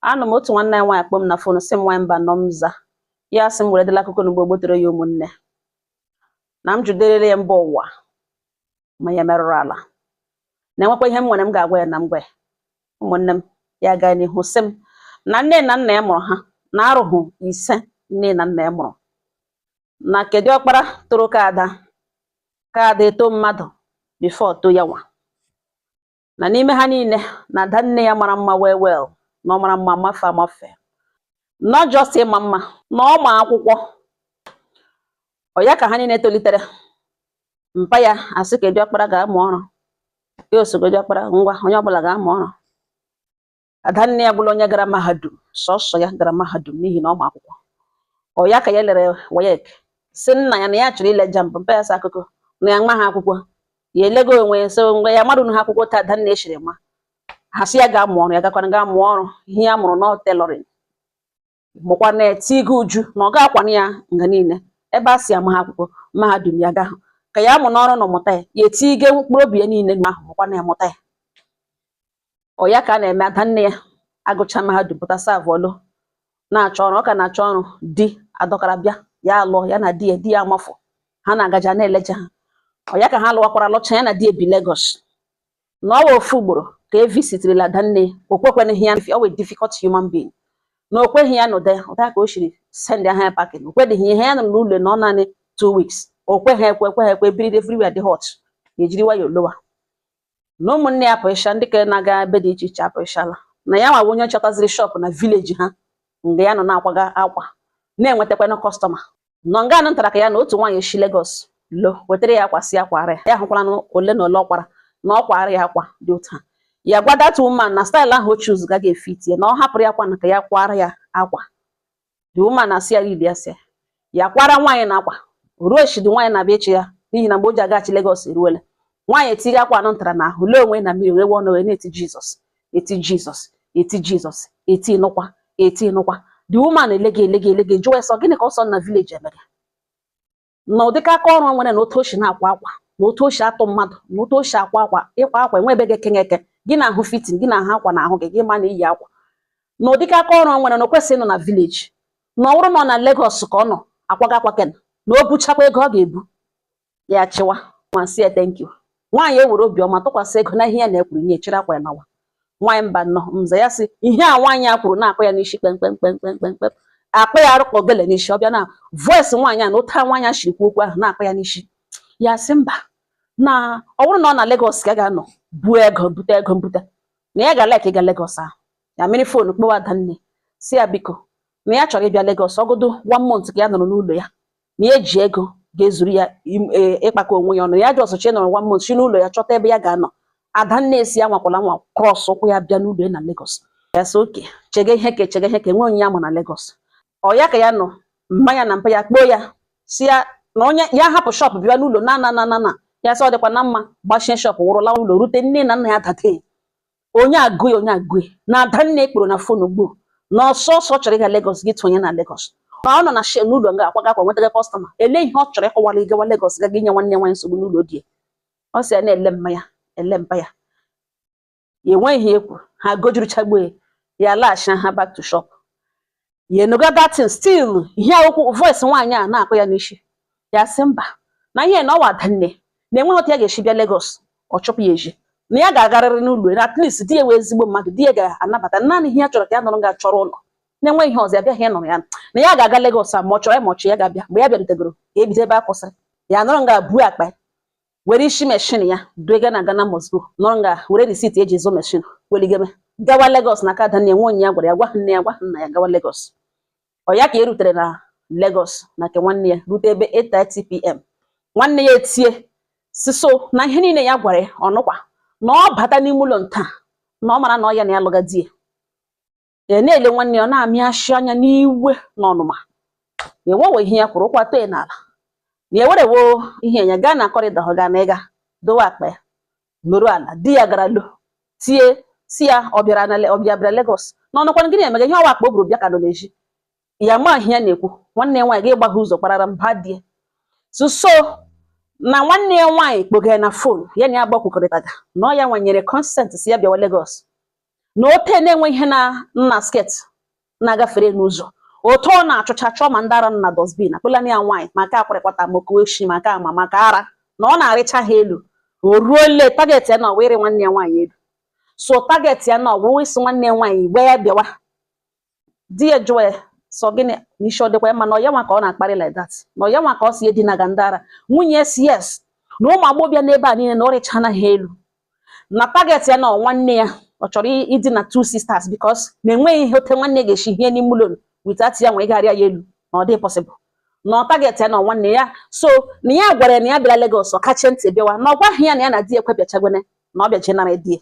Anọ m otu nwanne ya nwaanyị kpọọ m na phone, sị m, "Nwaanyị mba nọ m za." Ya sị m were dela akụkọ n'ugbo gbotere ya ụmụnne na m juderere ya mba ụwa ma ya merụrụ ala na-enwekwa ihe m nwere m ga-agwa ya na mgbe ụmụnne m. Ya gaa n'ihu sị m na nne na nna ya mụrụ ha na arụhụ 5. Nne na nna ya mụrụ na kedu ọkpara toro ka ada ka ada eto mmadụ before to ya nwa na n'ime ha niile, na ada nne ya mara mma well well, na ọ mara mma mafe amafe, not just ịma mma, na ọ ma akwụkwọ. Ọ ya ka ha niile tolitere. Mpa ya asị ka diọkpara ga-amụ ọrụ, ya osogodi ọkpara, ngwa, onye ọbụla ga-amụ ọrụ. Adanne ya gwụla onye gara mahadum, sọsọ ya gara mahadum n'ihi na ọ ma akwụkwọ. Ọ ya ka ya lere WAEC, si nna ya na ya chọrọ ile JAMB. Mpa ya sị akụkọ na ya nwa ha akwụkwọ ya elego onwe ya, so mgbe ya mmadụ ha akwụkwọ taa, adanne eshiri ma ha sị ya ga-amụ ọrụ, ya gakwana ga mụọ ọrụ. Ihe ya mụrụ na tailoring, mụkwa na-eti ego uju na ọ ga-akwana ya nga niile ebe a si ama ha akwụkwọ mahadum. Ya ga ka ya mụ n'ọrụ na mụta ya, ya etige mkpụrụ obi ya niile ahụ, mụkwa na ya mụta ya. Ọ ya ka a na-eme. Adanne ya agụcha mahadum, pụta, savọlụ na-achọ ọrụ. Ọ ka na-achọ ọrụ, di adọkara bịa, ya alụọ ya na di ya. Di ya amafọ ha na-agaja na-eleje ha. Ọ ya ka ha lụwakwara, lụcha, ya na di ebi Lagos. Na ọ wa ofu ugboro ka e visitirila adanne. O kwekweghị ya, ọ wee difficult human being, na o kweghị ya nụde ụta ka o shiri send aha ya packing. O kweghị ihe ya nọ n'ụlọ na ọ naanị 2 weeks. O kweghị ekwe, ekweghị ekwe, biri everywhere dị hot, ya ejiri nwayọọ lowa na ụmụnne ya pụịsha, ndị ka na-aga ebe dị iche iche apụịshala, na ya nwa onye chọtaziri shop na village ha mgbe ya nọ na-akwaga akwa, na-enwetakwanụ customer nọ nga anụ ntara ka ya na otu nwaanyị esi Lagos lo wetara ya akwa, si akwara ya. Ya hụkwara ole na ole ọ kwara na ọ kwara ya akwa dị otu a. Ya gwa that woman na style ahụ o choose gaghị efit ya, na ọ hapụrụ ya akwa na ka ya kwara ya akwa. The woman na-asị ya rili ya, sị ya kwara nwaanyị na akwa ruo eshidi nwaanyị na-abịa ịchị ya, n'ihi na mgbe o ji agaghachi Lagos eruola. Nwaanyị etinye akwa anụ ntara na ahụ lee onwe na mmiri wee wụọ wee na-eti Jizọs, eti Jizọs, eti Jizọs, eti nụkwa, eti nụkwa. The woman elege elege elege, jụọ ya sọ gịnị ka ọ sọ na village emere na ụdịka aka ọrụ o nwere, na otu o si na-akwa akwa, na otu o si atụ mmadụ, na otu o si akwa akwa. Ịkwa akwa enwe ebe ga-ekenye eke gị na ahụ fitting gị na ahụ akwa na ahụ gị, gị ma na iyi akwa na ụdịka aka ọrụ o nwere, na o kwesịghị ịnọ na village, na ọ bụrụ na ọ na Lagos ka ọ nọ akwaga akwa ken na o buchakwa ego ọ ga-ebu ya chịwa ma sị ya thank you. Nwaanyị ewere obiọma tụkwasị ego na ihe ya na-ekwuru nye, chịrị akwa ya nawa. Nwaanyị mba nnọọ nza ya sị ihe a nwaanyị a kwuru na-akụ ya n'isi kpemkpemkpemkpemkpem, akpa ya arụ ka ogele n'isi. Ọ bịa na voice nwaanyị a na ụta nwaanyị a shiri kwu okwu ahụ na-akpa ya n'isi. Ya sị mba, na ọ bụrụ na ọ na Lagos ka a ga-anọ buo ego, bute ego mbute, na ya ga like ịga Lagos ahụ. Ya mmiri phone kpọwa Adanne, si ya biko, na ya chọrọ ịbịa Lagos ọgụdụ one month ka ya nọrọ n'ụlọ ya, na ya eji ego ga-ezuru ya ịkpakọ onwe ya ọnụ. Ya ji ọsọchi nọrọ one month si n'ụlọ ya chọta ebe ya ga-anọ. Adanne esi ya nwakwala nwa cross ụkwụ ya bịa n'ụlọ ya na Lagos. Ya sị oke chege ihe ka chege ihe ka enwe onye ya ma na Lagos. Ọ ya ka ya nọ, mmanya na mpa ya kpoo ya, si ya na onye ya hapụ shop bịa n'ụlọ na na na na na ya sị ọ dịkwa na mma, gbachie shop wụrụla ụlọ, rute nne na nna ya dade onye agụ ya, onye agụ ya na Adanne kpọrọ na phone ugbu na ọsọsọ chọrọ ịga Lagos gị tụnye na Lagos, na ọ nọ na n'ụlọ nga akwaga akwa nwetaga customer. Ele ihe ọ chọrọ ịkọwara ịgawa Lagos gaga inye nwanne nwaanyị nsogbu n'ụlọ di ya. Ọ sị ya na-ele mmanya ele mpa ya, ya enweghị ihe ekwu ha gojuruchagbuo ya, ya laghachi ha back to shop. Ya enuga that thing, still ihe okwu voice nwaanyị a na-akụ ya n'isi. Ya sị mba, na ihe na ọwa Adanne na enweghị otu ya ga-esi bịa Lagos ọ chụpụ ya eji, na ya ga-agarịrị n'ụlọ ya, at least di ya wee ezigbo mmadụ, di ya ga-anabata. Naanị ihe ya chọrọ ka ya nọrọ ga chọrọ ụlọ na-enweghị ihe ọzọ ya bịaghị ịnọrọ ya, na ya ga-aga Lagos a ma ọ chọrọ ya ma ọ chọrọ ya ga-abịa. Mgbe ya bịarutegoro ka ebido ebe a kwụsịrị, ya nọrọ nga buo akpa ya, were isi machine ya duega na Ghana must go, nọrọ nga were receipt eji zụ machine weligebe gawa Lagos na aka Adanne. Nwe onye ya gwara ya, gwa nne ya, gwa nna ya, gawa Lagos. Ọ ya ka e rutere na Lagos na nke nwanne ya, rute ebe 8:30 p.m. Nwanne ya etie si so na ihe niile ya gwara ya ọnụkwa na ọ bata n'ime ụlọ nta na ọ mara na ọ ya na ya lụga di ya. Ya na-ele nwanne ya, ọ na-amị ashị anya n'iwe na ọnụma. Ya enwewe ihe ya kwuru, ụkwụ atọ ya n'ala, na ya werewo ihe ya gaa na corridor, ọ gaa na ịga dowe akpa ya nọrọ ala. Di ya gara lo tie si ya ọ bịara na ọ bịa bịara Lagos na ọnụkwanụ gịnị emega ihe ọwa akpa o buru bịa ka nọ n'ezi ya ma ihe ya na-ekwu. Nwanne ya nwaanyị ga-ịgbagha ụzọ kparara mba di ya so so na nwanne ya nwaanyị kpogara na phone ya na ya gbakwukọrịtaga na ọ ya nwanyere consent si ya bịawa Lagos. Na ote na-enwe ihe na nna skirt na-agafere n'ụzọ, otu ọ na-achụcha chọọ ma ndị ara nọ na dustbin akpụla ya nwaanyị maka akwarịkwata mokoshi, maka ama, maka ara na ọ na-arịcha ha elu. O ruo le target ya na ọ wịrị nwanne ya nwaanyị elu. So target ya na ọ wụ isi nwanne ya nwaanyị gwa ya bịawa. Di ya jụọ ya sọ gịnị n'isi ọ dịkwa ya mma na ọ ya nwa ka ọ na-akparị like that, na ọ ya nwa ka ọ si edinaga ndị ara. Nwunye si yes, na ụmụ agbọghọbịa n'ebe a niile na ọ rịchana ha elu, na target ya na ọ nwanne ya, ọ chọrọ idina two sisters, because na enweghị ihe ote nwanne ga-esi hie n'ime ụlọ without ya nwee garịa ya elu, na ọ dị possible, na ọ target ya na ọ nwanne ya. So na ya gwara ya na ya bịara Lagos, ọ kachie ntị bịawa, na ọ gwaghị ya na ya na di ya ekwebiachagone, na ọ bịaje nara di ya.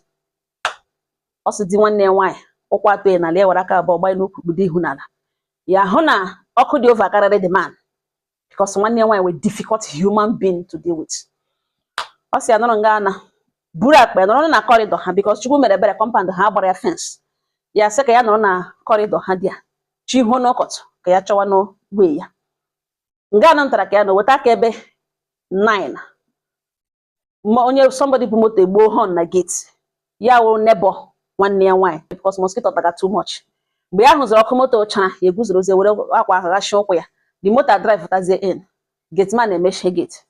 Ọ sị di nwanne ya nwaanyị ụkwụ atọ ya n'ala, ya were aka abụọ gbanye n'ukwu, kpudo ihu n'ala, ya hụ na ọkụ dị over karịrị the man, because nwanne ya nwaanyị were difficult human being to deal with. Ọ sị ya nọrọ nga na buru akpa ya nọrọ na corridor ha, because Chukwu mere ebere, compound ha gbara ya fence. Ya sị ka ya nọrọ na corridor ha dị ya chi hụ n'ụkọtụ ka ya chọwa n'ogbe ya nga na ntara ka ya nọ weta aka ebe 9 ma onye somebody bụ moto egbuo horn na gate ya, wụ neighbor nwanne ya nwaanyị, because mosquito taga too much. Mgbe ya hụziri ọkụ moto chara, ya eguzorozie were akwa ahụ ghachie ụkwụ ya. The motor drive tazie in, gate man emechie gate.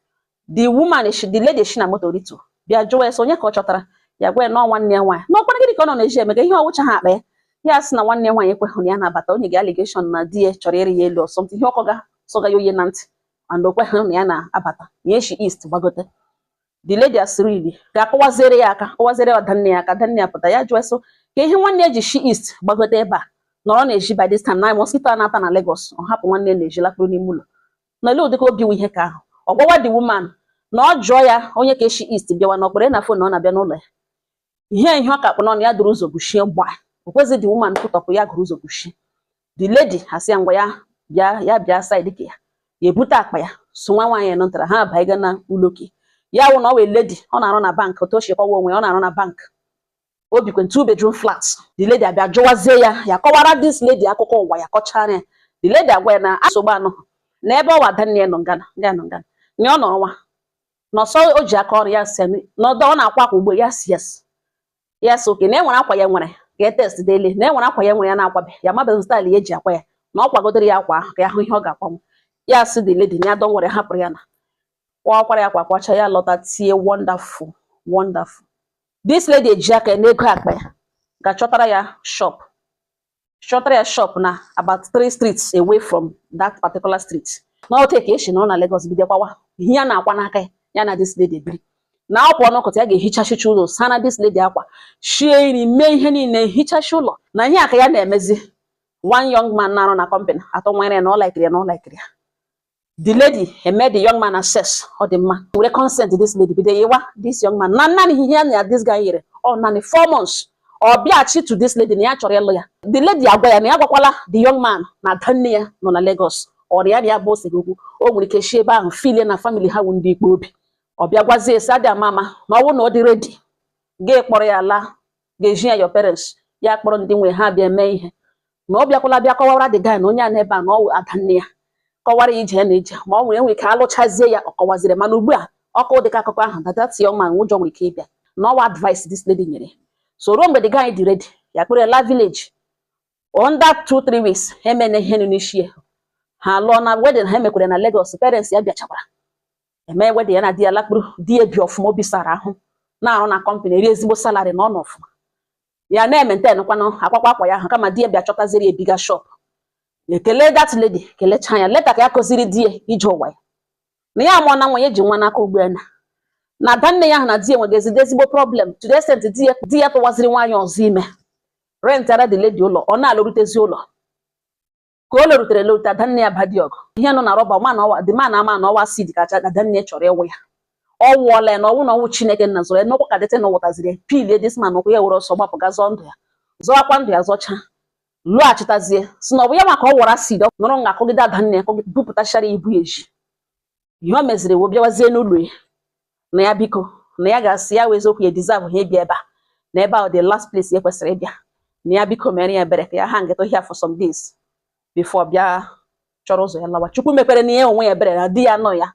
The woman, the lady shi na moto ritu bịa jụwa ya sị onye ka ọ chọtara. Ya gwa ya na ọ nwanne ya nwaanyị, na ọkwara gịnị ka ọ nọ na-eji emega ihe ọwụcha ha akpa ya. Ya sị na nwanne ya nwaanyị ekweghị na ya na-abata, onye ga allegation na di ya chọrọ ịrị ya elu or something, ihe ọkọ ga sọga ya oye na ntị, and o kweghị na ya na-abata, na ya shi east gbagote. The lady asịrị ili ga-akọwaziere ya aka, kọwaziere ọdanne ya aka. Adanne ya pụta, ya jụọ so ka ihe nwanne ya ji shi east gbagote ebe a nọrọ na-eji by this time na mosquito a na-ata na Lagos, ọ hapụ nwanne ya na-eji lakpuru n'ime ụlọ na ele ụdịka obi nwe ihe ka ahụ. Ọ gwawa the woman na ọ jụọ ya onye ka eshi east bịawa, na ọkpere na phone na ọ na-abịa n'ụlọ ya. Ihe ọ ka kpụ n'ọnụ ya duru ụzọ gushie gbaa o kwezi. The woman kwutọpụ ya gụrụ ụzọ gushie. The lady asị ya ngwa, ya bịa, ya bịa side ka ya ya ebute akpa ya so nwa nwaanyị nọtara ha abaiga na ụlọke ya wụ na ọ wee lady ọ na-arụ na bank. Otu o si kọwa onwe ya, ọ na-arụ na bank, o bikwe two bedroom flat. The lady abịa jụwazie ya, ya kọwara this lady akụkọ ụwa ya, kọchara ya. The lady agwa ya na nsogbu anọ na ebe ọwa adanne ya nọ ngana nga nọ ngana na ọ nọrọ nwa na ọsọ o ji aka ọrụ ya si na ọdọ ọ na-akwa akwa ugbo. Ya si yes, ya si oke na e nwere akwa ya nwere ka e test dele, na e nwere akwa ya nwere ya na-akwabe ya amabeghị style ya eji akwa ya, na ọ kwagodoro ya akwa ahụ ka ya hụ ihe ọ ga-akwanwu. Ya si the lady na ya don were hapụrụ ya na kwakwara ya akwa kwacha ya lọta tie wonderful wonderful. This lady eji aka ya n'ego akpa ya ga-achọtara ya shop, chọtara ya shop na about three streets away from that particular street, na ote ka esi nọrọ na Lagos bido kwawa ihe ya na-akwa n'aka ya. Ya na this lady ebiri na ọ pụọ n'ụkọtụ, ya ga-ehichachicha ụlọ, saa na this lady akwa, shie nri, mee ihe niile, hichachi ụlọ na ihe a ka ya na-emezi. One young man na-arụ na company atọ nwere ya na ọ likiri ya na ọ likiri ya. The lady eme the young man assess, ọ dị mma, were consent this lady bido ịwa this young man na naanị ihe ya na this guy yere ọ naanị 4 months. Ọ bịaghachi to this lady na ya chọrọ ịlụ ya. The lady agwa ya na ya gwakwala the young man na adanne ya nọ na Lagos, ọrịa ya bụ osegokwu o nwere ike shi ebe ahụ filie na family ha wụ ndị ikpe obi. Ọ bịa gwazie esi adị ama ama na ọ bụrụ na ọ dị ready gị kpọrọ ya laa, ga-eji ya your parents, ya kpọrọ ndị nwe ha bịa mee ihe, na ọ bịakwala bịa kọwara the guy na onye a n'ebe a na ọ wụ adanne ya, kọwara ya ije ya na ije ma ọ nwere enwe ike alụchazie ya. Ọ kọwaziri, mana ugbu a ọkụ dịka akụkọ ahụ that that young man ụjọ nwere ike ịbịa na ọwa advice this lady nyere. So ruo mgbe the guy dị ready, ya kpere la village under 2-3 weeks, emene ihe nụ n'isi ya, ha lụọ na wedding ha emekwere na Lagos. Parents ya bịachakwara eme wedding ya na di ya lakpuru. Di ya bi ọfụma, obi sara ahụ, na-arụ na company, eri ezigbo salary, na ọ nọ ọfụma. Ya na-emaintain kwanụ akwakwa akwa ya ahụ, kama di ya bịa chọtaziri ya bigger shop. Ekele that lady, kelechaa ya leta ka ya kụziri di ya ije ụwa ya na ya amụọ na nwa ya eji nwa n'aka ugbu a na adanne ya ahụ na di ya nwegazide ezigbo problem to the extent di ya tụwaziri nwaanyị ọzọ ime, rentara the lady ụlọ. Ọ na-alụrutezi ụlọ ka o lorutere lorute, adanne ya badi ọgụ ihe nọ na rọba ma na ọwa the man ama na ọwa seed kacha adanne ya chọrọ ịwụ ya. Ọ wụọla ya na ọnwụ na ọnwụ Chineke nna zọrọ ya n'ụkwụ ka dete na wụtaziri ya pilie this man ụkwụ ya were ọsọ gbapụ ga zọọ ndụ ya, zọọkwa ndụ ya, zọcha, lụghachitazie si na ọ bụ ya maka ọ wara seed nọrọ nga akọgide adanne ya bupụtachara ibu ya eji. Ihe o meziri wụ bịawazie n'ụlọ ya na ya biko na ya ga-asị ya wee eziokwu ya deserve ha ịbịa ebe a, na ebe ahụ the last place ya kwesịrị ịbịa, na ya biko mere ya ebere ka ya ha nketa here for some days before bịa chọrọ ụzọ ya lawa. Chukwu mepere na ya onwe ya ebere na di ya nọ ya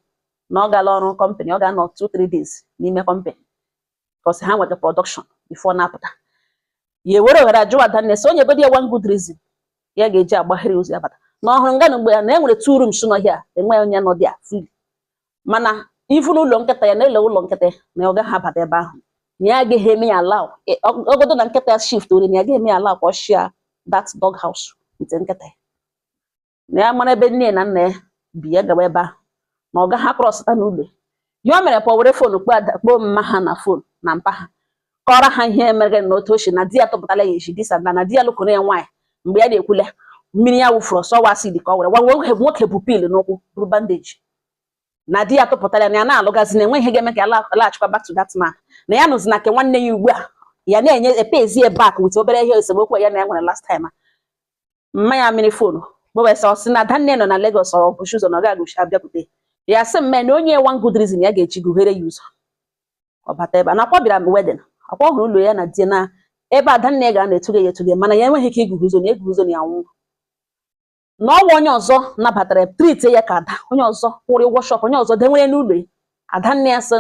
na ọ gala ọrụ company, ọ ga-anọ 2-3 days n'ime company because ha nweta production before na-apụta. Ya ewere ohere ajụwa Adanne sị onye godi ya one good reason ya ga-eji agbaghịrị ụzọ ya bata na ọhụrụ nga na mgbe ya na e nwere two rooms n'ọhịa, enweghị onye nọ dị a free, mana ifu n'ụlọ nkịta ya na-ele ụlọ nkịta ya na ọ gaghị abata ebe ahụ, na ya agaghị eme ya allow ogodo na nkịta ya shift ori, na ya agaghị eme ya allow ka ọ share that dog house with nkịta ya, na ya mara ebe nne na nna ya bi, ya gawa ebe ahụ, na ọ gaghị acrossụta n'ụlọ ya. O mere pụọ were phone kpọọ kpọọ mma ha na phone na mpa ha, kọrọ ha ihe mere na otu ochie na di ya tụpụtala ya eji disa na di ya lụkọrọ ya nwaanyị. Mgbe ya na-ekwule mmiri ya wụfuru ọsọ wa acid ka ọ were gwa nwoke, nwoke bụ pil n'ụkwụ bụrụ bandage, na di ya tụpụtara ya, na ya na-alụgazi, na enweghị ihe ga-eme ka ya laghachikwa back to that man, na ya nụzi na nke nwanne ya ugbu a ya na-enye epezi ya back with obere ihe esemokwu ya na ya nwere last time a. Mma ya mmiri phone gbowesa, ọ sị na Adanne nọ na Lagos, ọ bụchi ụzọ na ọ gaghị abịakwute ya. Sị mme na onye one good reason ya ga-eji gughere ya ụzọ ọ bata ebe a, na akwa bịara m wedding, akwa hụrụ ụlọ ya na di na ebe Adanne ga na-etuge ya etuge, mana ya enweghị ike iguzo na eguzo na ya nwụọ, na ọnwa onye ọzọ nabatara ya, treat ya ka ada onye ọzọ kwụrụ ụgwọ shop onye ọzọ denwere n'ụlọ ya. Adanne ya sị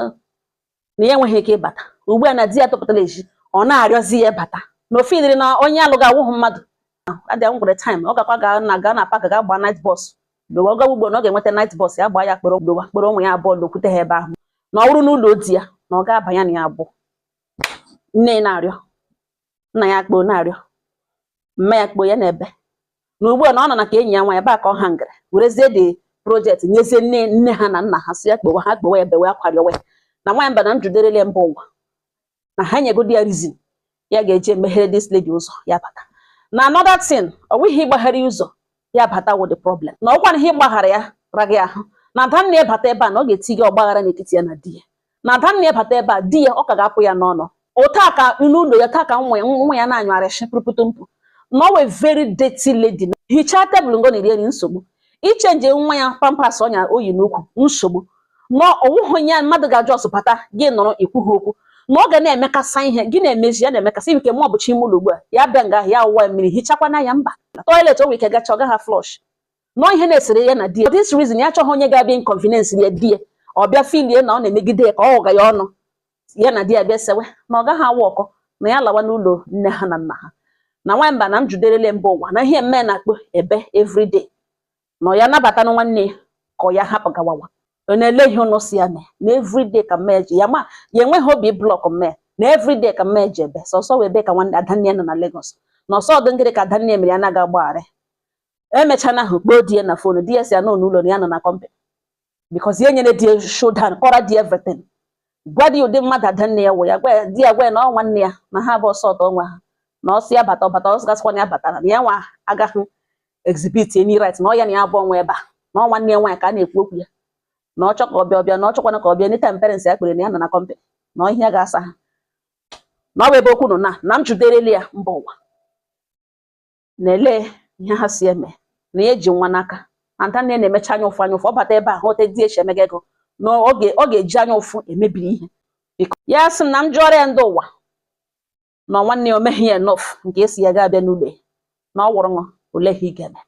na ya enweghị ike ịbata ugbu a na di ya tụpụtara eji, ọ na-arịọzi ya bata na ofe idiri na onye alụghị awụghị mmadụ adịa nwere time ọ gakwa gaa na gaa na park ga gbaa night bus dowa ọ gawa ugbo na ọ ga-enweta night bus ya gbaa ya kpọrọ dowa kpọrọ ụmụ ya abụọ lokwute ha ebe ahụ, na ọ bụrụ n'ụlọ di ya na ọ ga-abanye na ya abụọ. Nne ya na-arịọ, nna ya kpoo na-arịọ, mma ya kpoo ya na-ebe na ugbu a na ọ nọ na ka enyi ya nwaanyị ebe a ka ọ hangara werezie the project nyezie nne nne ha na nna ha, si ya kpowa ha kpowa ya bewe akwa rịọwa ya na nwaanyị mba na m juderele mba ụwa na ha nyegodi ya reason ya ga-eji emeghere this lady ụzọ ya bata. Na another thing, ọ nweghị ịgbaghara ụzọ ya bata wụ the problem, na ọkwa ihe ịgbaghara ya raghị ahụ, na Adanne bata ebe a na ọ ga-eti gị ọgbaghara n'etiti ya na di ya, na Adanne bata ebe a di ya ọ ka ga-apụ ya n'ọnụ ụta ka n'ụlọ ya taa ka nwa ya nwa ya na-anyụ pụrụpụtụ mpụ, na ọ wee very dirty lady, hichaa tebụl ngo na-eri nri nsogbu, ichange nwa ya pampers ọnya oyi n'ukwu nsogbu, na ọwụghị ya mmadụ ga-ajụ ọsụ bata gị nọrọ ikwu ha okwu, na ọ ga na-emekasa ihe gị na-emezi ya na-emekasa ike ma ọ bụchi ime ụlọ ugbu a ya bịa nga ya wụwa mmiri hichakwana ya mba toilet o nwere ike gacha ọ gaghị flush nọọ ihe na-esere ya na di ya. This reason ya achọghị onye ga-abịa inconvenience ya di ya, ọ bịa feelie na ọ na-emegide ya ka ọ ghọga ya ọnụ ya na di ya bịa sewe, na ọ gaghị awa ọkọ na ya lawa n'ụlọ nne ha na nna ha. Na nwamba na m juderele mba ụwa na ihe mme na-akpọ ebe everyday na ọ ya nabata na nwanne ya ka ọ ya hapụ gawawa, ọ na-ele ihe ụnụ si ya mee na everyday ka mme ji ya ma ya enweghị obi block mme na everyday ka mme ji ebe sọsọ wee ebe ka nwanne Adanne nọ na Lagos na ọsọ ọdụ ngịrị ka Adanne mere ya anaghị agbaghara. Emechana ahụ kpọọ di ya na phone, di ya si ya nọ n'ụlọ na ya nọ na company, because ya nyere di ya showdown, kọrọ di everything, gwa di ụdị mmadụ Adanne ya wụ ya, gwa ya di ya, gwa ya na ọ nwanne ya na ha bụ ọsọ ọtọ onwe ha, na ọsọ ya bata ọbata ọsọ gasịkwa na ya batara na ya nwa agaghị exhibit any right, na ọ ya na ya abụọ nwa ebe a, na ọ nwanne ya nwaanyị ka a na-ekwu okwu ya, na ọ chọ ka ọ bịa ọbịa, na ọ chọkwana ka ọ bịa anytime parents ya kpere na ya nọ na company, na ọ ihe ya ga-asa ha, na ọ bụ ebe okwu nọ na m juderele ya mba ụwa na-ele ihe ha si eme na ya eji nwa n'aka na Adanne na-emecha anya ụfụ anya ụfụ, ọ bata ebe a hụ ote di echi emega ego na ọ ga-eji anya ụfụ emebiri ihe. Ya sị m na m jụọrọ ya ndị ụwa na nwanne ya o meghị ya enough nke esi ya ga-abịa n'ụlọ ya, na ọ wụrụ ṅụ ole ihe ị ga-eme.